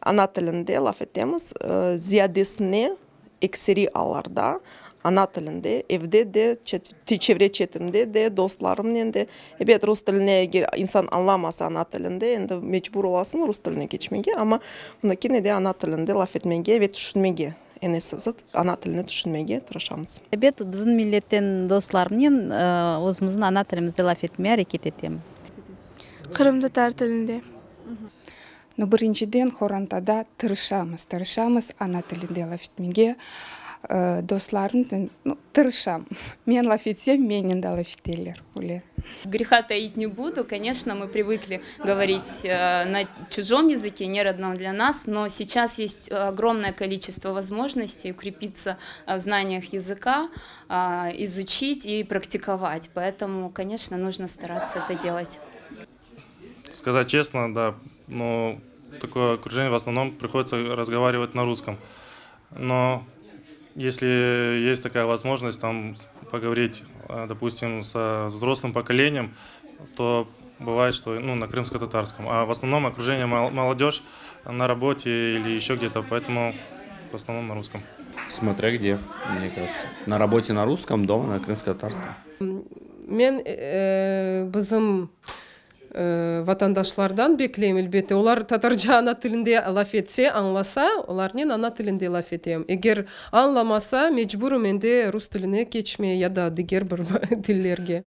Ana tilinde laf etemiz, ziyadesine, ekseriy allarda ana tilinde, evde de, çevre-çetimde de, dostlarımnen de. Ebet, rus tiline eger insan añlamasa ana tilinde, endi mecbur olasıñ rus tiline keçmege, amma mına kene de ana tilinde laf etmege ve tüşünmege, eñ esası, ana tilinde tüşünmege tırışamız. Ebet, bizim milletten dostlarımnen özümizniñ ana tilimizde laf etmege areket etem. Qırımtatar tilinde. Nu, birinciden, qorantada tırışamız, tırışamız ana tilinde laf etmege. Dostlarımnen, nu, tırışam. Men laf etsem, mennen de laf eteler, öyle. Греха таить не буду. Конечно, мы привыкли говорить на чужом языке, не родном для нас, но сейчас есть огромное количество возможностей укрепиться в знаниях языка, изучить и практиковать. Поэтому, конечно, нужно стараться это делать. Сказать честно, да, но такое окружение, в основном приходится разговаривать на русском. Но если есть такая возможность там поговорить, допустим, со взрослым поколением, то бывает, что, ну, на крымско-татарском. А в основном окружение молодежь на работе или еще где-то, поэтому в основном на русском. Смотря где, мне кажется. На работе на русском, дома на крымско-татарском. Men bizim vatandaşlardan bekleyim, elbette, olar tatarca ana tilinde laf etse, añlasa, olarnen ana tilinde laf etem. Eger añlamasa, mecburım endi rus tiline keçmeye ya da diger bir tillerge.